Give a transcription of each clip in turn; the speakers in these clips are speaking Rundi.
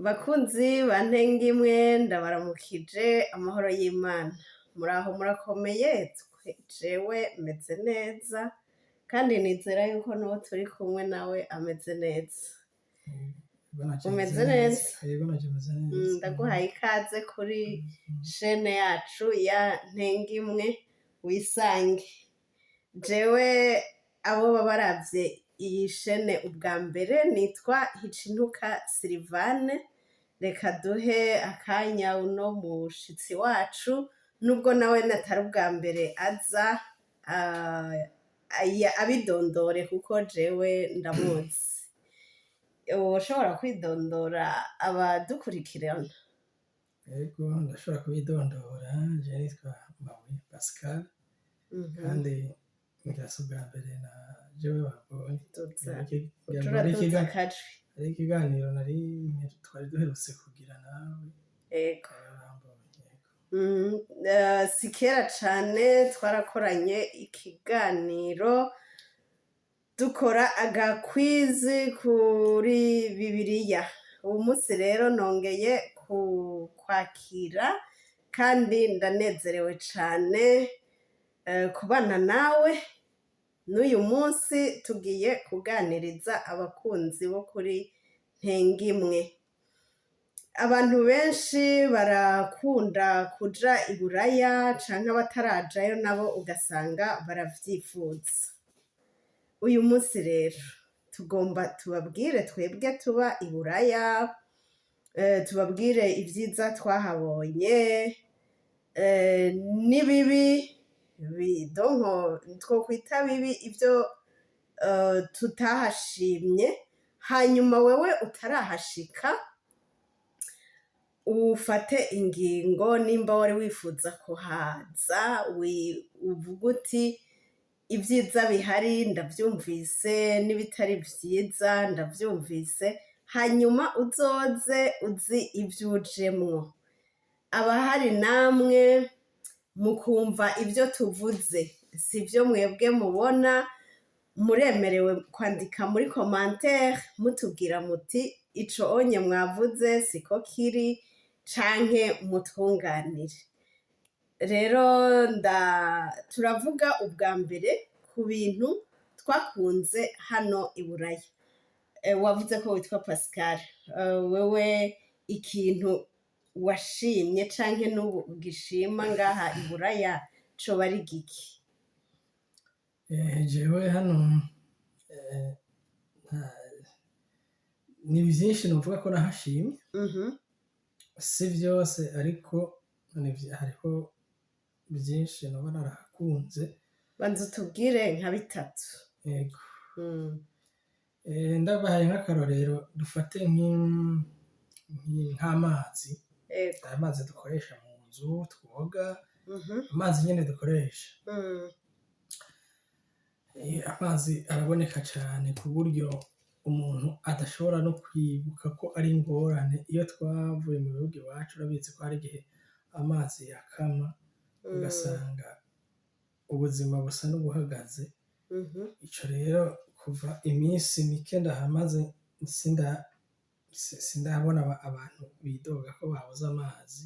Bakunzi ba Ntengimwe, ndabaramukije amahoro y'Imana. Muraho, murakomeye? Twe jewe meze neza kandi nizera yuko n'uwo turi kumwe nawe ameze neza. Umeze neza? Yego, naje meze neza. Ndaguhaye ikaze kuri chaîne yacu ya Ntengimwe wisange. Jewe abo baba baravye iyi chaîne ubwa mbere, nitwa Hicintuka Silivane. Reka duhe akanya uno mushitsi wacu, nubwo nawe atari ubwa mbere aza, abidondore kuko jewe ndamuzi. Woshobora kwidondora abadukurikirana? Yego, ndashobora kubidondora. Je nitwa Mabuye Pascal, kandi ngira si ubwa mbere na jewe bambonye. Duza. Ngira ngo hari Turaduza akajwi. Hari ikiganiro nari twari duherutse kugira nawe. Bambonye, yego. Si kera cane twarakoranye ikiganiro, dukora aga quiz kuri Bibiliya. Uwu munsi rero nongeye kwakira kandi ndanezerewe cane kubana nawe. N'uyu munsi tugiye kuganiriza abakunzi bo kuri Ntengimwe. Abantu benshi barakunda kuja i Buraya, canke abatarajayo nabo ugasanga baravyifuza. Uyu munsi rero tugomba tubabwire, twebwe tuba i Buraya, tubabwire ivyiza twahabonye n'ibibi, donc twokwita bibi ivyo tutahashimye. Hanyuma wewe utarahashika ufate ingingo, nimba wari wifuza kuhaza, uvuge uti: "Ibyiza bihari ndavyumvise, n'ibitari vyiza ndavyumvise." Hanyuma uzoze uzi ivyo ujemwo. Abahari namwe mukumva ibyo tuvuze sivyo mwebwe mubona, muremerewe kwandika muri commentaire mutubwira muti: "Ico onye mwavuze siko kiri," canke mutwunganire. Rero nda turavuga ubwa mbere ku bintu twakunze hano i Buraya. Wavuze ko witwa Pascal. Wewe ikintu washimye canke n'ubu ugishima ngaha i Buraya coba ari giki? Jewe hano ni vyinshi novuga ko nahashimye. Si vyose, ariko hariho vyinshi noba narahakunze. Banza utubwire nka bitatu. Yego. Ndabahaye nk'akarorero, dufate nk'amazi. Aya mazi dukoresha mu nzu, twoga, amazi nyene dukoresha. Amazi araboneka cane ku buryo umuntu adashobora no kwibuka ko ari ingorane. Iyo twavuye mu bihugu iwacu, urabizi ko hari igihe amazi yakama, ugasanga ubuzima busa n'ubuhagaze. Ico rero, kuva iminsi mike ndahamaze, sindabona abantu bidoga ko babuze amazi,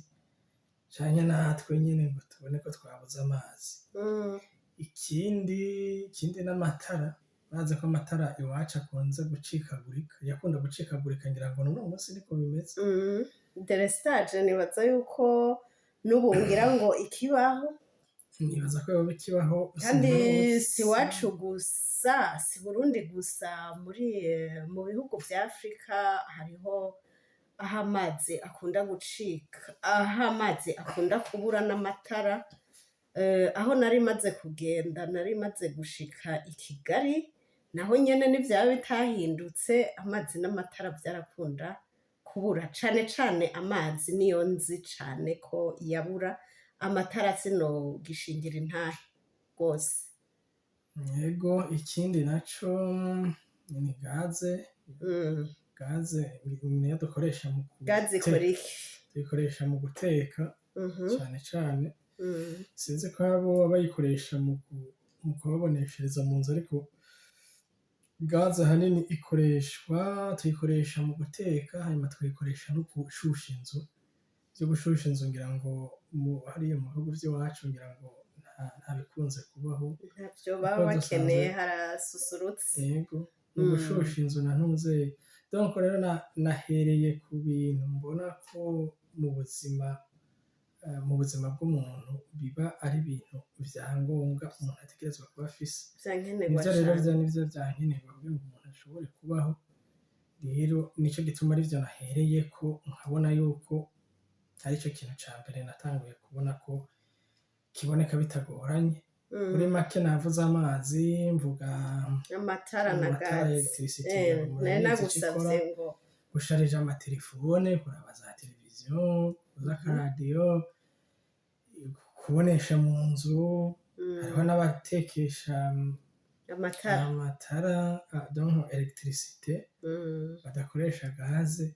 canke natwe nyene ngo tubone ko twabuze amazi. Ikindi n'amatara. Bazi ko amatara iwacu akunze gucikagurika, yakunda gucikagurika, ngira ngo n'uno munsi niko bimeze. Délestage nibaza yuko n'ubu ngira ngo ikibaho. Nibaza ko yoba ikibaho. Kandi si iwacu gusa, si Burundi gusa, muri mu bihugu vya Afrika hariho aho amazi akunda gucika, aho amazi akunda kubura n'amatara. Aho nari maze kugenda, nari maze gushika i Kigali, naho nyene ntivyaba bitahindutse, amazi n'amatara vyarakunda kubura, cane cane amazi niyo nzi cane ko yabura. Amatara sinogishingira intahe rwose. Yego, ikindi naco ni gaze. Gaze niyo dukoresha mu Gaze ikora iki? Tuyikoresha mu guteka cane cane. Sinzi ko abo bayikoresha mu kubaboneshereza mu nzu, ariko Gaze ahanini ikoreshwa, tuyikoresha mu guteka, hanyuma tukayikoresha no gushusha inzu. Ivyo gushusha inzu ngira ngo hariya mu bihugu vy'iwacu ngira ngo nta bikunze kubaho. Ntavyo baba kuko dusanzwe bakeneye, harasusurutse. Yego, mu gushusha inzu na ntuzeye. Donc rero nahereye ku bintu mbona ko mu buzima bw'umuntu biba ari ibintu vya ngombwa umuntu ategerezwa kuba afise. Vyankenerwa Nivyo rero cane. Nivyo vyankenerwa kugira ngo umuntu ashobore kubaho. Rero nico gituma arivyo nahereyeko, nkabona yuko arico kintu ca mbere natanguye kubona ko kiboneka bitagoranye. Muri make navuze amazi, mvuga amatara na amatara ya gaze. electricity, ngira ngo Nari murabizi ico ikora, nagusavye ngo gusharija amatelefone, kuraba za televiziyo, z'akaradiyo, kubonesha mu nzu, hariho n'abatekesha amatara. Amatara, donc électricité, badakoresha gaze.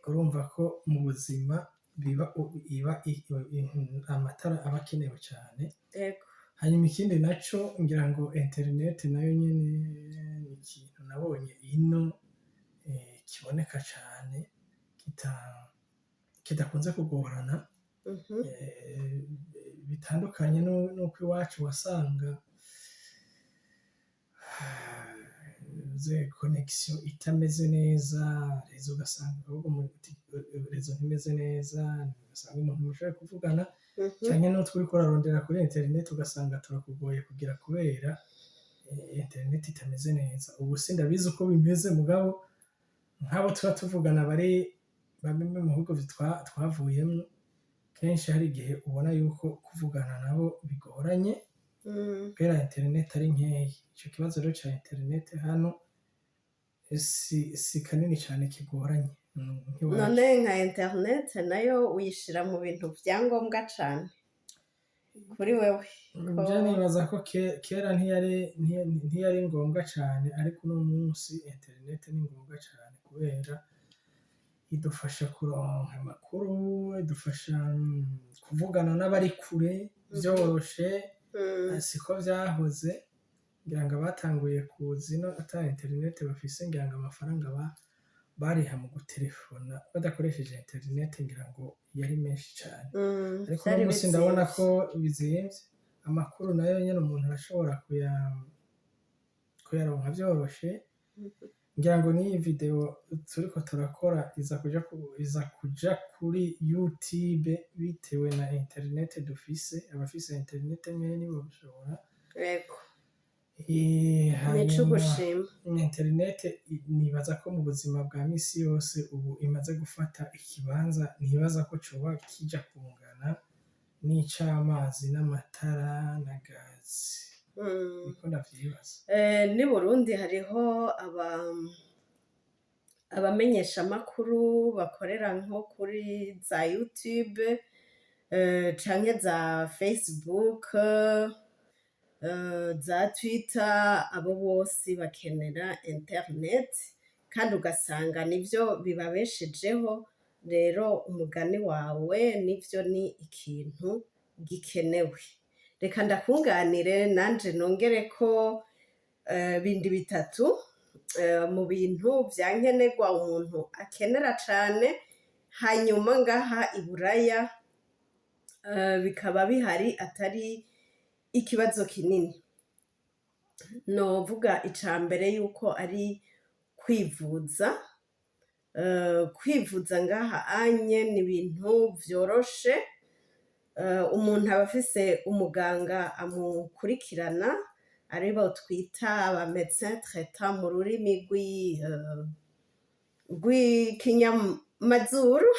Urumva ko mu buzima biba iba amatara aba akenewe cane. Hanyuma ikindi naco ngira ngo internet nayo nyene ni ikintu nabonye ino kiboneka cane, kidakunze kugorana, bitandukanye n'uko iwacu wasanga connexion itameze neza, réseau, ugasanga ahubwo réseau ntimeze neza, ugasanga umuntu mushoboye kuvugana canke n'utwo uriko urarondera kuri internet ugasanga turakugoye kugira kubera internet itameze neza. Ubu sindabizi uko bimeze, mugabo nk'abo tuba tuvugana bari bamwe mu bihugu twavuyemwo, kenshi hari igihe ubona yuko kuvugana nabo bigoranye kubera internet ari nkeyi. Ico kibazo rero ca internet hano si kanini cane kigoranye nk'iwacu. None nka internet nayo uyishira mu bintu vya ngombwa cane kuri wewe? Je nibaza ko kera ntiyari ngombwa cane, ariko uno munsi internet ni ngombwa cane kubera idufasha kuronka amakuru, idufasha kuvugana n'abari kure vyoroshe. Siko vyahoze. Ngira ngo abatanguye kuza ino ata internet bafise, ngira ngo amafaranga bariha mu gutelefona badakoresheje internet ngira ngo yari menshi cane. Ariko uno Vyari munsi ndabona bizimvye. ko bizimvye. Amakuru nayo nyene umuntu arashobora kuyaronka vyoroshe. Ngira ngo n'iyi video turiko turakora iza kuja kuri YouTube bitewe na internet dufise. Abafise internet nyene nibo bishobora. Nico Hanyuma gushima. Internet nibaza ko mu buzima bwa misi yose ubu imaze gufata ikibanza, ntibaza ko coba kija kungana n'ic'amazi n'amatara na gazi. Niko ndavyibaza. N'i Burundi hariho abamenyeshamakuru bakorera nko kuri za YouTube canke za Facebook, za Twitter, abo bose bakenera internet kandi ugasanga nivyo bibabeshejeho. Rero umugani wawe nivyo, ni ikintu gikenewe. Reka ndakunganire nanje nongereko bindi bitatu mu bintu vya nkenerwa umuntu akenera cane, hanyuma ngaha i Buraya bikaba bihari atari ikibazo kinini. Novuga ica mbere yuko ari kwivuza. Kwivuza ngaha anye ni ibintu vyoroshe. Umuntu aba afise umuganga amukurikirana, aribo twita aba médecin traitant mu rurimi rw'ikinyamazuru,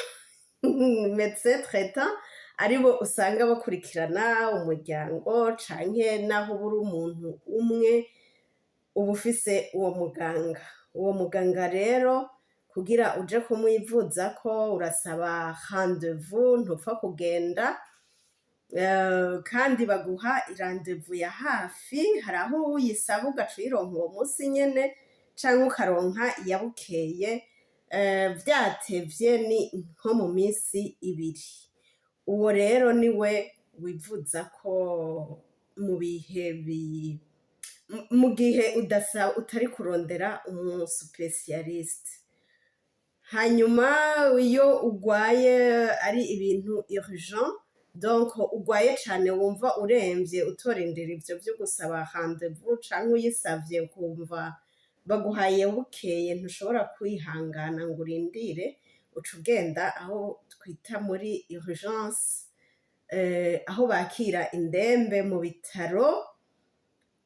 médecin traitant, aribo usanga bakurikirana umuryango canke naho uba uri umuntu umwe, uba ufise uwo muganga. Uwo muganga rero kugira uje kumwivuzako urasaba rendez-vous, ntupfa kugenda, kandi baguha rendez-vous ya hafi. Hari aho uyisaba ugaca uyironka uwo musi nyene canke ukaronka iya bukeye, vyatevye ni nko mu misi 2. Uwo rero niwe wivuzako mu bihe. Mu gihe udasa utari kurondera umu spécialiste. Hanyuma iyo ugwaye ari ibintu urgent, donc ugwaye cane, wumva uremvye, utorindira ivyo vyo gusaba rendez-vous, canke uyisavye ukumva baguhaye bukeye, ntushobora kwihangana ngo urindire, uca ugenda aho twita muri urgence, aho bakira indembe mu bitaro.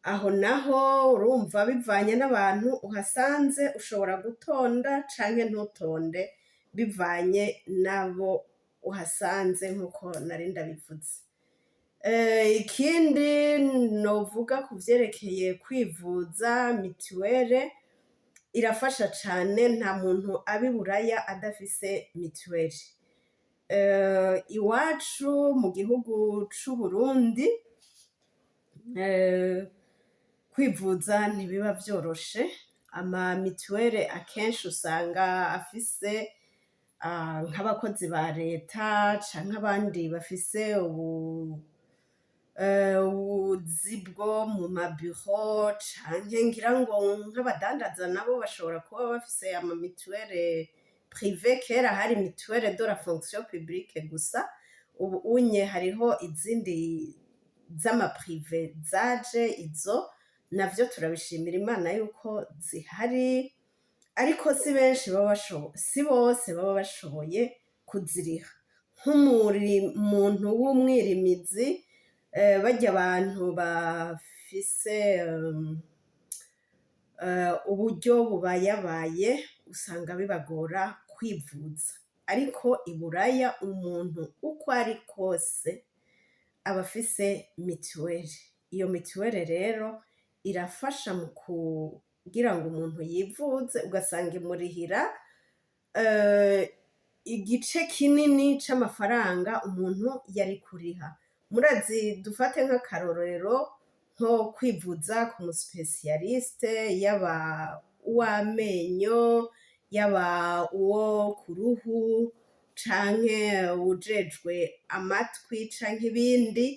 Aho naho urumva bivanye n'abantu uhasanze, ushobora gutonda canke ntutonde bivanye n'abo uhasanze, nkuko nari ndabivuze. Ikindi novuga ku vyerekeye kwivuza, mituwere irafasha cane. Nta muntu aba i Buraya adafise mituwere. Iwacu mu gihugu c'Uburundi, kwivuza ntibiba vyoroshe. Ama mituwere akenshi usanga afise nk'abakozi ba leta canke abandi bafise ubuzi bwo mu mabiro, canke ngira ngo nk'abadandaza nabo bashobora kuba bafise ama mituwere privé. Kera hari mutuelle de la fonction publique gusa, ubu unye hariho izindi z'ama privé zaje. Izo navyo turabishimira Imana yuko zihari, ariko si benshi baba bashoboye, si bose baba bashoboye kuziriha. Nk'umuntu w'umwirimizi, barya abantu bafise uburyo bubayabaye, usanga bibagora kwivuza. Ariko i Buraya umuntu uko ari kose aba afise mituweli. Iyo mituweli rero irafasha mu kugira ngo umuntu yivuze, ugasanga imurihira igice kinini c'amafaranga umuntu yari kuriha. Murazi, dufate nk'akarorero nko kwivuza ku mu spécialiste, yaba uw'amenyo, yaba uwo ku ruhu, canke uwujejwe amatwi, canke ibindi,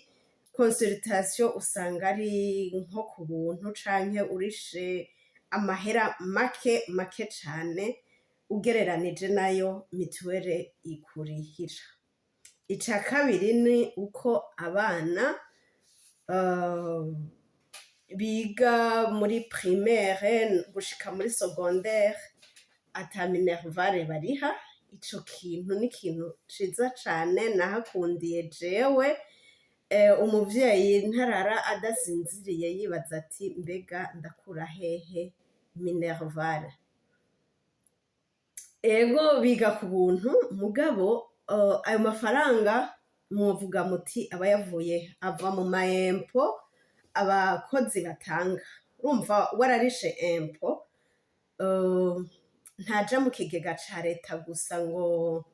consultation usanga ari nko ku buntu canke urishe amahera make make cane ugereranije nayo mituwere ikurihira. Ica kabiri ni uko abana biga muri primaire gushika muri secondaire ata minerval bariha. Ico kintu ni ikintu ciza cane nahakundiye jewe. Umuvyeyi ntarara adasinziriye yibaza ati: "Mbega ndakura hehe minerval?" Ego, biga ku buntu, mugabo ayo mafaranga mwovuga muti aba yavuye ava mu ma impôts abakozi batanga. Urumva wararishe impôt, ntaja mu kigega ca leta gusa ngo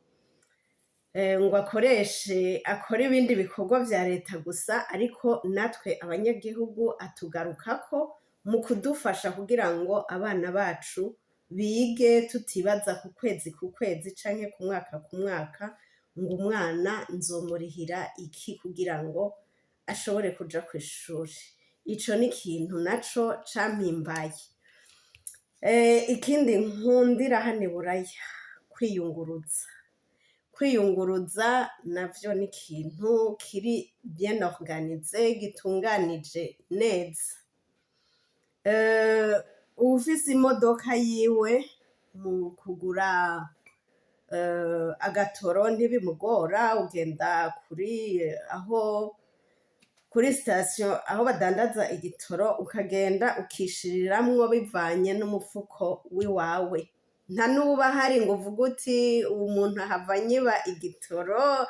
akoreshe akore ibindi bikorwa vya leta gusa, ariko natwe abanyagihugu atugarukako mu kudufasha kugira ngo abana bacu bige, tutibaza ku kwezi ku kwezi canke ku mwaka ku mwaka ngo umwana nzomurihira iki kugira ngo ashobore kuja kw'ishuri. Ico ni ikintu naco campimbaye. Ikindi nkundira hano i Buraya, kwiyunguruza. Kwiyunguruza navyo ni ikintu kiri bien organisé, gitunganije neza. Uwufise imodoka yiwe, mu kugura agatoro ntibimugora. Ugenda kuri aho kuri sitasiyo aho badandaza igitoro, ukagenda ukishiriramwo bivanye n'umufuko w'iwawe. Nta n'uwuba ahari ngo uvuge uti: "Uwu muntu ahava anyiba igitoro,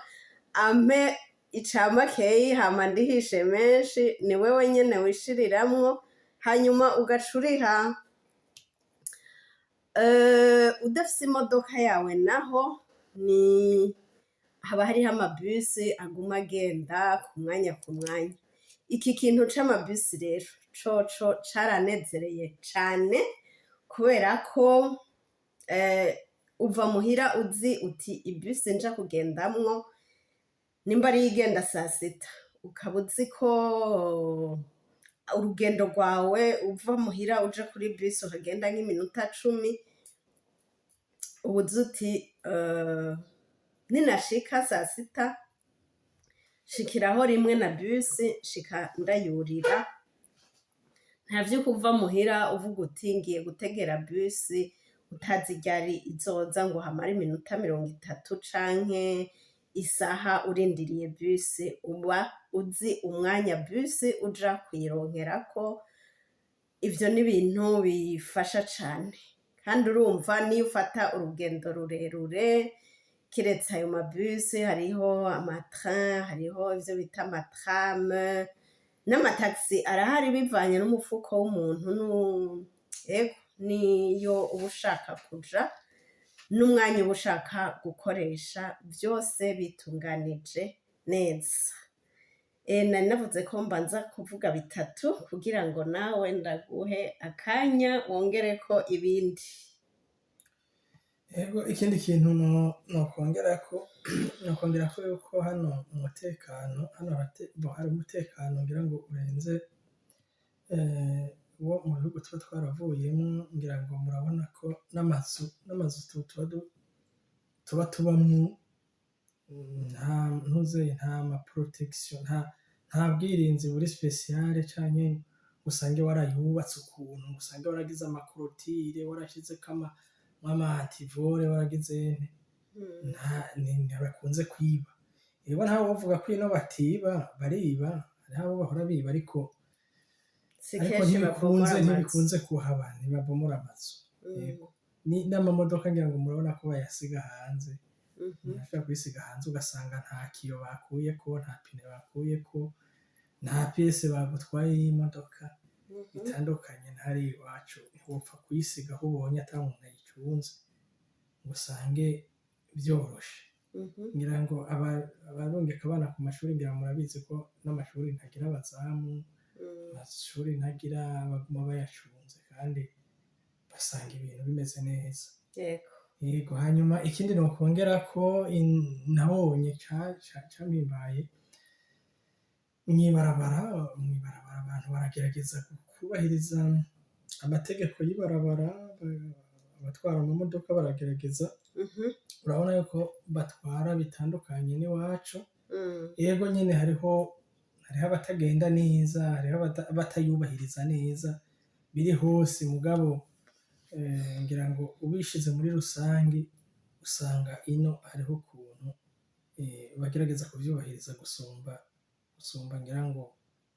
ampe ica makeyi hama ndihishe menshi." Ni wewe nyene wishiriramwo, hanyuma ugaca uriha. Udafise imodoka yawe naho, ni haba hariho amabisi aguma agenda ku mwanya ku mwanya. Iki kintu c'amabisi rero coco caranezereye cane, kubera ko uva muhira uzi uti ibisi nja kugendamwo nimba ariyo igenda sasita, ukaba uzi ko Urugendo rwawe uva muhira uja kuri bisi ukagenda nk'iminota 10, uba uzi uti ninashika saa sita shikiraho rimwe na bisi, shika ndayurira. Nta vyo kuva muhira uvuga uti ngiye gutegera bisi, utazi ryari izoza, ngo hamare iminota 30 canke isaha urindiriye bisi. Uba uzi umwanya bisi uja kuyironkerako. Ivyo ni ibintu bifasha cane. Kandi urumva niyo ufata urugendo rurerure, kiretse ayo mabisi hariho ama train, hariho ivyo bita ama tram n'amatagisi arahari, bivanye n'umufuko w'umuntu ego niyo uba ushaka kuja n'umwanya uba ushaka gukoresha, vyose bitunganije neza. Nari navuze ko mbanza kuvuga bitatu kugira ngo nawe ndaguhe akanya wongereko ibindi. Ego, ikindi kintu nokongerako yuko hano umutekano hano hari umutekano ngira ngo urenze wo mu bihugu tuba twaravuyemwo. Ngira ngo murabona ko n'amazu tuba tubamwo nta ntuze, nta ma protection, nta bwirinzi buri spéciale, canke usange warayubatse ukuntu, usange waragize ama clôture, warashizeko ama antivol, waragize nta ntibakunze kwiba. Ego, ntawe wovuga ko ino batiba, bariba, hariho abo bahora biba, ariko Si ariko kenshi ntibikunze babomora amazu. Ntibikunze kuhaba, ntibabomora amazu. Yego, n'amamodoka ngira ngo murabona ko bayasiga hanze. Umuntu ashobora kuyisiga hanze, ugasanga nta kiyo bakuyeko, nta pine bakuyeko, nta pièce bagutwaye y'imodoka. Bitandukanye n'hariya iwacu, ntiwopfa kuyisiga aho ubonye ata muntu ayicunze ngo usange vyoroshe. Ngira ngo abarungika abana ku mashuri, ngira murabizi ko n'amashuri ntagira abazamu, amashuri ntagira, baguma bayacunze kandi basanga ibintu bimeze neza. Yego, hanyuma ikindi nokongerako nabonye campimbaye mw'ibarabara abantu baragerageza kubahiriza amategeko y'ibarabara, abatwara amamodoka baragerageza. Urabona yuko batwara bitandukanye n'iwacu. Yego nyene, hariho abatagenda neza, hariho abatayubahiriza neza, biri hose, mugabo ngira ngo ubishize muri rusangi usanga ino hariho ukuntu bagerageza kuvyubahiriza gusumba ngira ngo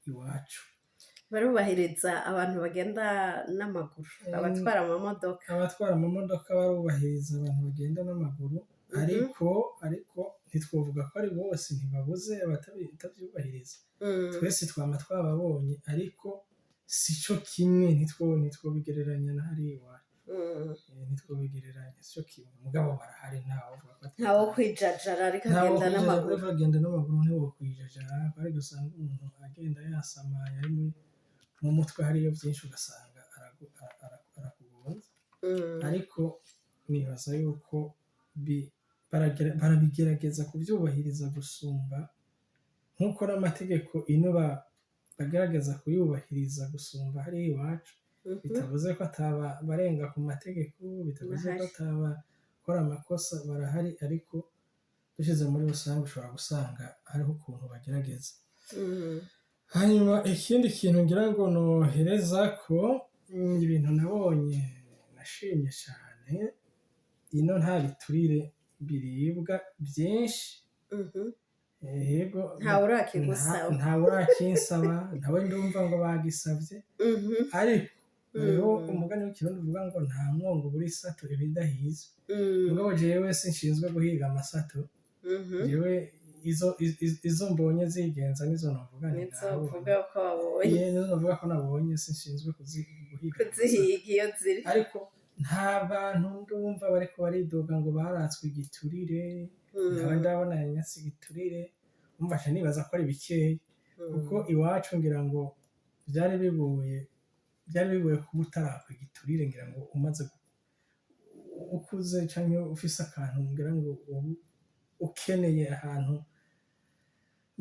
iwacu. Barubahiriza abantu bagenda n'amaguru, abatwara amamodoka. Abatwara amamodoka barubahiriza abantu bagenda n'amaguru, ariko ntitwovuga ko ari bose, ntibabuze abatavyubahiriza. Twese twama twababonye, ariko sico kimwe, ntitwobigereranya na hariya iwacu. Ntitwobigereranya, sico kimwe, mugabo barahari, ntawovuga ko Ntawo kwijajara ariko ntawo agenda kwijajara n'amaguru. Uriko uragenda n'amaguru ntiwokwijajara, ariko usanga umuntu agenda yasamaye, ari mu mutwe hariyo vyinshi, ugasanga arakugonze. Ariko nibaza yuko barabigerageza kuvyubahiriza gusumba, nkuko n'amategeko ino bagerageza kuyubahiriza gusumba hariya iwacu. Bitavuze ko ataba barenga ku mategeko, bitavuze ko Barahari. atabakora amakosa, barahari, ariko dushize muri rusange ushobora gusanga hariho ukuntu bagerageza. Hanyuma ikindi kintu ngira ngo noherezako, ibintu nabonye nashimye cane, ino nta biturire biribwa vyinshi. Yego. Ntawe urakigusaba. Ntawe urakinsaba, ntawe ndumva ngo bagisavye, ariko hariho umugani w'ikirundi uvuga ngo nta mwongo ubura isato ibidahizwe. Mugabo jewe sinshinzwe guhiga amasato, jewe izo mbonye zigenza nizo novuga nti Nizo nabonye. uvuga ko wabonye. Nizo novuga ko nabonye, sinshinzwe guhiga amasato. Kuzihiga iyo ziri. Ariko nta bantu ndumva bariko baridoga ngo baratswe igiturire, ntawe ndabona yanyatse igiturire. Umva, nca nibaza ko ari bikeyi, kuko iwacu ngira ngo vyari bigoye kuba utarakwa igiturire, ngira ngo umaze ukuze canke ufise akantu, ngira ngo ubu ukeneye ahantu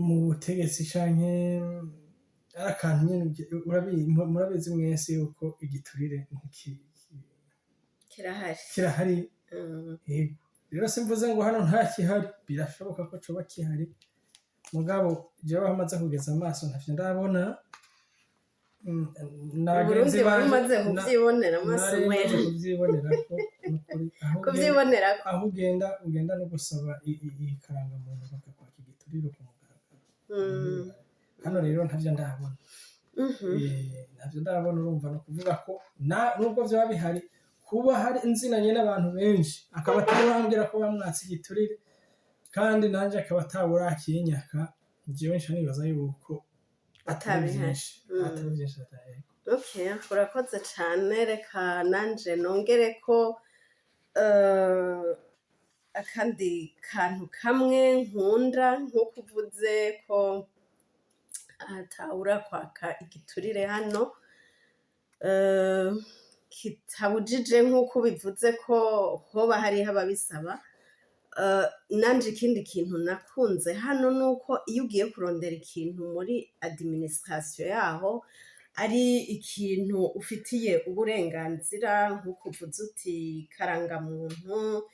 mu butegetsi canke Ari akantu nyene murabizi mwese yuko igiturire Kirahari. Kirahari. Yego, rero simvuze ngo hano nta kihari, birashoboka ko coba kihari, mugabo jewe aho maze kugeza amaso ntavyo ndabona. Na Uburundi bagenzi wari banje umaze kuvyibonera amaso nari maze mwene. Kuvyibonerako nukuri, aho ugenda Kuvyibonerako. Aho ugenda no gusaba ikarangamuntu bakakwaka igiturire ku mugaragaro. Hano rero ntavyo ndabona. Ntavyo ndabona. Urumva, no kuvuga ko nubwo vyoba bihari, kuba hari nzinanye n'abantu benshi akaba atarambwira ko bamwatse igiturire, kandi nanje akaba atawurakinyaka, jewe nca nibaza yuko atari Atabihari. vyinshi, atari vyinshi, atari. Okay, urakoze cane. Reka nanje nongere ko akandi kantu kamwe nkunda. Nk'uko uvuze ko atawura kwaka igiturire hano, kitabujije nk'uko ubivuze ko hoba hariho ababisaba. Nanje ikindi kintu nakunze hano nuko iyo ugiye kurondera ikintu muri administration yaho, ari ikintu ufitiye uburenganzira, nk'uko uvuze uti karangamuntu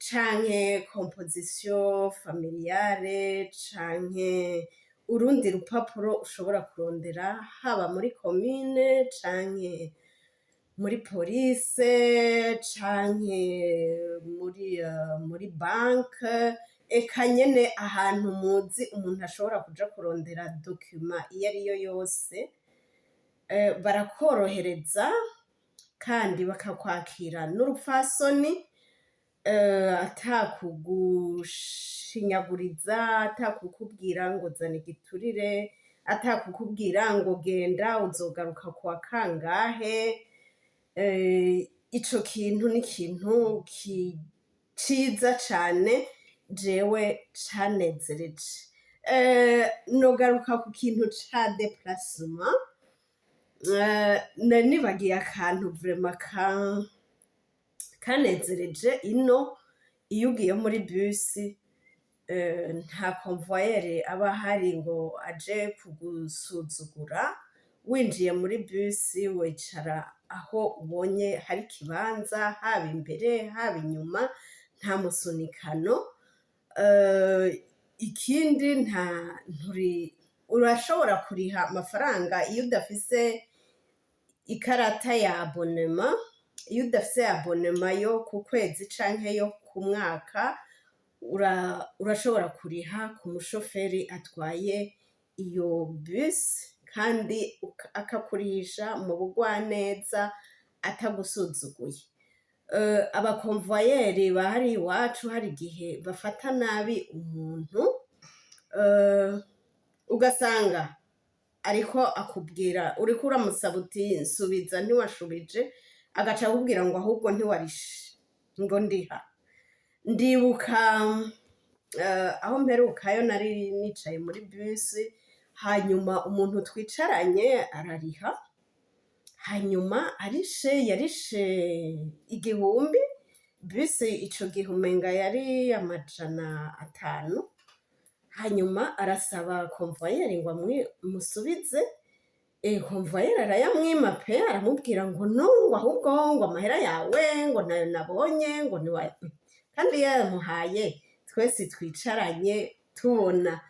canke composition familiale canke urundi rupapuro ushobora kurondera haba muri commune canke muri police canke muri banke, eka nyene ahantu muzi umuntu ashobora kuja kurondera document iyo ariyo yose, barakorohereza kandi bakakwakira n'urupfasoni, atakugushinyaguriza, atakukubwira ngo zana igiturire, atakukubwira ngo genda uzogaruka kuwa kangahe. Ico kintu ni ikintu ciza cane jewe canezereje. Nogaruka ku kintu ca déplacement. Nari nibagiye akantu vraiment kanezereje ino: iyo ugiye muri bus, nta convoyeur aba ahari ngo aje kugusuzugura. Winjiye muri bus wicara aho ubonye hari ikibanza, haba imbere haba inyuma, nta musunikano. Ikindi, nta nturi urashobora kuriha amafaranga iyo udafise ikarata ya abonnement. Iyo udafise abonnement yo ku kwezi canke yo ku mwaka, urashobora kuriha ku mushoferi atwaye iyo bus, kandi akakurihisha mu bugwaneza atagusuzuguye. Aba convoyeur ba hariya iwacu hari igihe bafata nabi umuntu, ugasanga ariko akubwira, uriko uramusaba uti nsubiza ntiwashubije, agaca akubwira ngo ahubwo ntiwarishe, ngo ndiha. Ndibuka aho mperukayo nari nicaye muri bus, hanyuma umuntu twicaranye arariha, hanyuma arishe yarishe 1000. Bus ico gihe umenga yari 500. Hanyuma arasaba convoyeur ngo amusubize. Convoyeur arayamwima pe, aramubwira ngo no, ngo ahubwo ngo amahera yawe ngo nayo nabonye, ngo niwa kandi yayamuhaye. Twese twicaranye tubona,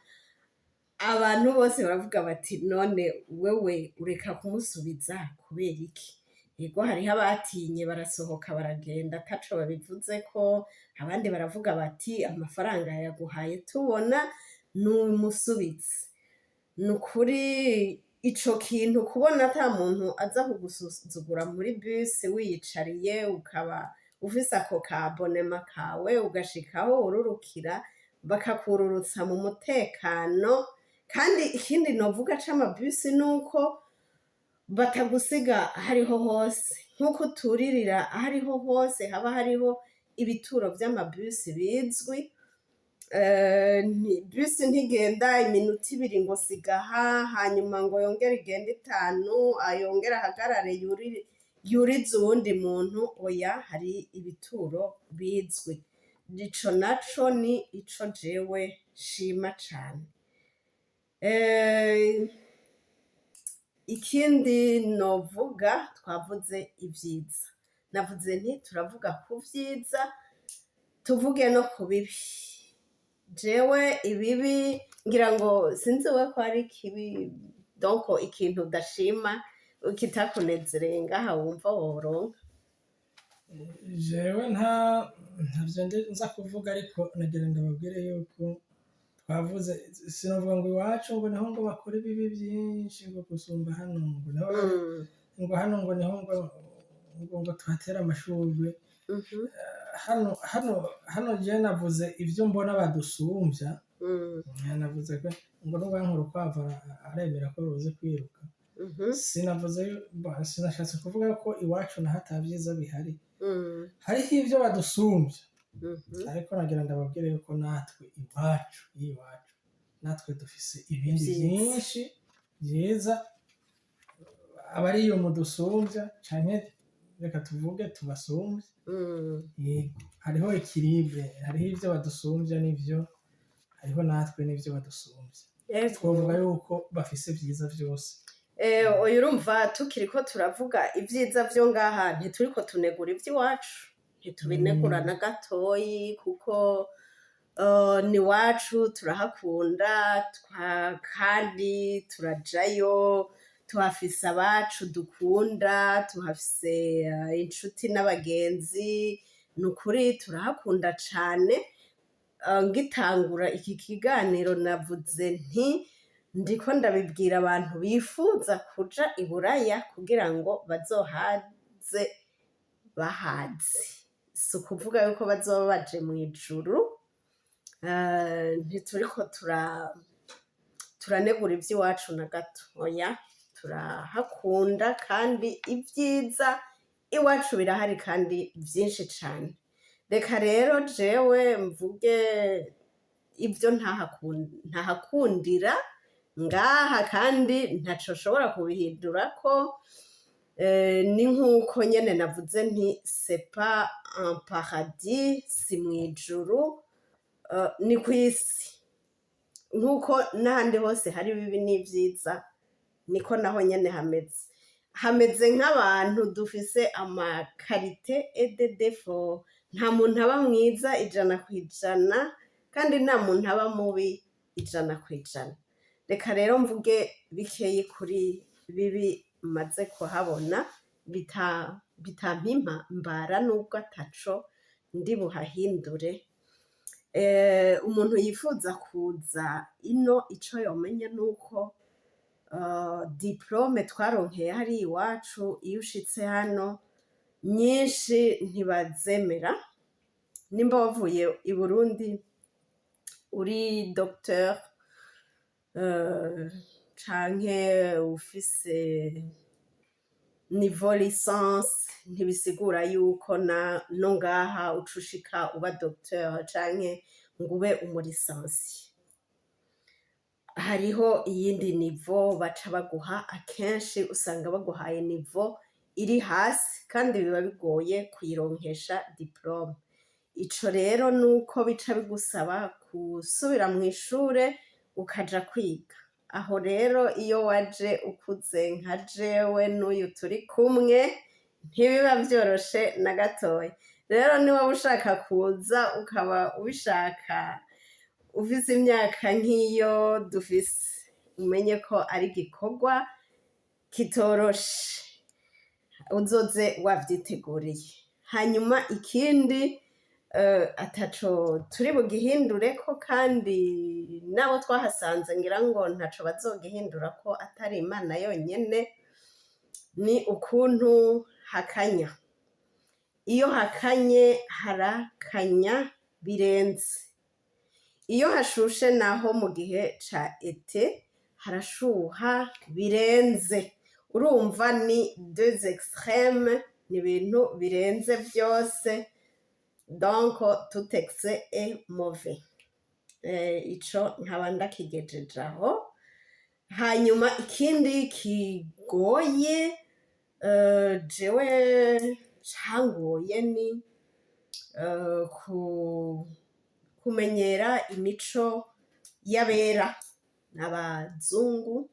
abantu bose baravuga bati: "None wewe ureka kumusubiza kubera iki?" Yego, hariho abatinye barasohoka baragenda ataco babivuzeko, abandi baravuga bati: "Amafaranga yaguhaye tubona, numusubize." Ni ukuri ico kintu, kubona ata muntu aza kugusuzugura muri bus, wiyicariye, ukaba ufise ako ka abonnement kawe, ugashika aho wururukira bakakururutsa mu mutekano. Kandi ikindi novuga c'amabisi nuko batagusiga ahariho hose, nk'uko uturirira ahariho hose, haba hariho ibituro vy'amabisi bizwi. Bisi ntigenda iminota 2 ngo siga aha, hanyuma ngo yongere igende 5, yongere ahagarare yurize uwundi muntu. Oya, hari ibituro bizwi. Ico naco ni ico jewe nshima cane. Ikindi novuga, twavuze ivyiza, navuze nti turavuga ku vyiza, tuvuge no ku bibi. Jewe ibibi ngira ngo sinzi we ko ari ikibi, donc ikintu udashima kitakunezereye ngaha wumva woronka. Jewe ntavyo nza kuvuga, ariko nagira ndababwire yuko twavuze, sinovuga ngo iwacu ngo niho ngo bakora ibibi vyinshi ngo gusumba hano, ngo niho ngo hano ngo niho ngo tuhatere amashurwe. Hano jewe navuze ivyo mbona badusumvya. Navuze ko ngo n'uwanka urukwavu aremera ko ruzi kwiruka. Sinavuze sinashatse kuvuga ko iwacu naho ata vyiza bihari. Hariho ivyo badusumvya, ariko nagira ndababwire yuko natwe iwacu, iwacu natwe dufise ibindi Vyiza. vyinshi vyiza abariyo mudusumvya, canke reka tuvuge tubasumvye. Yego, hariho équilibre, hariho ivyo badusumvya n'ivyo, hariho natwe n'ivyo badusumvya. Twovuga yuko bafise vyiza vyose. Oya, urumva tukiriko turavuga ivyiza vyo ngaha, ntituriko tunegura ivy'iwacu, ntitubinegura na gatoyi, kuko ni iwacu, turahakunda kandi turajayo, tuhafise abacu dukunda, tuhafise inshuti n'abagenzi, ni ukuri turahakunda cane. Ngitangura iki kiganiro navuze nti ndiko ndabibwira abantu bifuza kuja i Buraya kugira ngo bazohaze bahazi, si ukuvuga yuko bazoba baje mw'ijuru. Ntituriko turanegura ivy'iwacu na gato, oya, turahakunda kandi ibyiza iwacu birahari kandi vyinshi cane. Reka rero jewe mvuge ibyo ntahakundira ngaha, kandi ntaco nshobora kubihindurako. Ni nk'uko nyene navuze nti c'est pas un paradis, si mw'ijuru, ni kw'isi. Nk'uko n'ahandi hose hari ibibi n'ivyiza, niko naho nyene hameze. Hameze nk'abantu dufise ama qualités et des défauts. Nta muntu aba mwiza 100%, kandi nta muntu aba mubi 100%. Reka rero mvuge bikeyi kuri bibi maze kuhabona bitampimpa mbara, nubwo ataco ndi buhahindure. Umuntu yifuza kuza ino, ico yomenya nuko diplôme twaronkeye hariya iwacu, iyo ushitse hano nyinshi ntibazemera. Nimba wavuye i Burundi uri docteur canke ufise niveau licence, ntibisigura yuko na no ngaha uca ushika uba docteur canke ngo ube umu licencié. Hariho iyindi niveau baca baguha, akenshi usanga baguhaye niveau iri hasi, kandi biba bigoye kuyironkesha diplôme. Ico rero nuko bica bigusaba gusubira mw'ishure ukaja kwiga. Aho rero iyo waje ukuze nka jewe n'uyu turi kumwe, ntibiba vyoroshe na gatoya. Rero niwaba ushaka kuza, ukaba ubishaka ufise imyaka nk'iyo dufise, umenye ko ari igikorwa kitoroshe, uzoze wavyiteguriye. Hanyuma ikindi ataco turi bugihindureko, kandi n'abo twahasanze ngira ngo ntaco bazogihindurako atari Imana yonyene, ni ukuntu hakanya. Iyo hakanye harakanya birenze. Iyo hashushe naho mu gihe ca été harashuha birenze. Urumva ni deux extrêmes, ni ibintu birenze vyose, donc tout excès est mauvais. Ico nkaba ndakigejeje aho. Hanyuma ikindi kigoye jewe cangoye ni kumenyera imico y'abera, n'abazungu.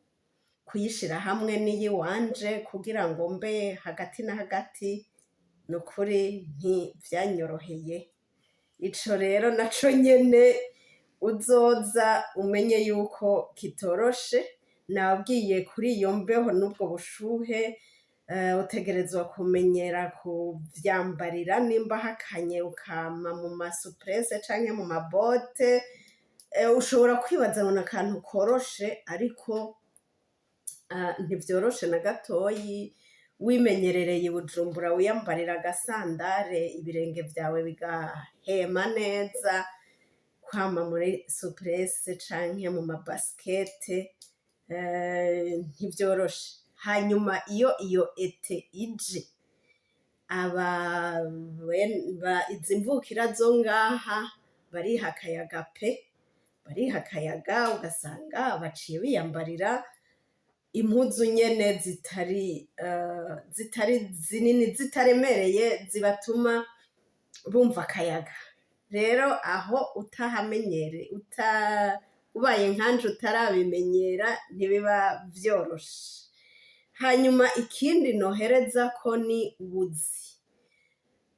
Kuyishira hamwe n'iyiwanje kugira ngo mbe hagati na hagati, ni ukuri ntivyanyoroheye. Ico rero naco nyene uzoza umenye yuko kitoroshe. Nabwiye kuri iyo mbeho n'ubwo bushuhe, utegerezwa kumenyera kuvyambarira nimba hakanye, ukama mu ma souplesse canke mu mabote. Ushobora kwibaza ngo ni akantu koroshe, ariko ntivyoroshe na gatoyi. Wimenyerereye i Bujumbura wiyambarira agasandare, ibirenge vyawe bigahema neza, kwama muri souplesse canke mu ma basket ntivyoroshe. Hanyuma iyo été ije, izi mvukira zo ngaha bariha akayaga pe, bariha akayaga, ugasanga baciye biyambarira impuzu nyene zitari zinini, zitaremereye, zibatuma bumva akayaga. Rero aho utahamenyere, ubaye nkanje utarabimenyera, ntibiba vyoroshe. Hanyuma ikindi noherezako ni ubuzi.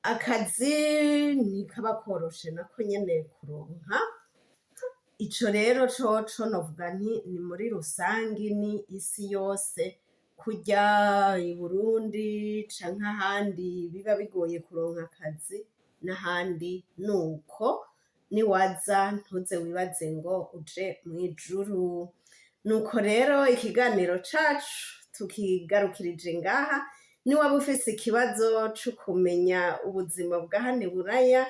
Akazi ntikaba koroshe nako nyene kuronka. Ico rero coco novuga nti ni muri rusangi, ni isi yose, kurya i Burundi canke ahandi biba bigoye kuronka akazi, n'ahandi nuko. Niwaza ntuze wibaze ngo uje mw'ijuru. Nuko rero ikiganiro cacu tukigarukirije ngaha. Niwaba ufise ikibazo co kumenya ubuzima bwa hano i Buraya,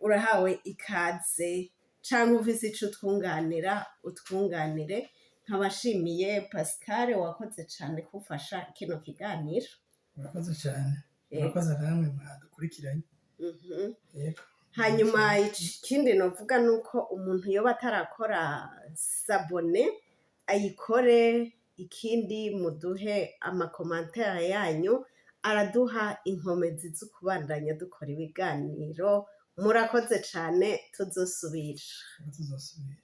urahawe ikaze, canke ufise ico utwunganira, utwunganire. Nkabashimiye Pascal, wakoze cane kumfasha kino kiganiro. Murakoze cyane. Murakoze namwe mwadukurikiranye. Yego. Hanyuma ikindi novuga nuko umuntu yoba atarakora s'abonner ayikore. Ikindi, muduhe ama commentaires yanyu, araduha inkomezi zo kubandanya dukora ibiganiro. Murakoze cane, tuzosubira. Tuzosubira.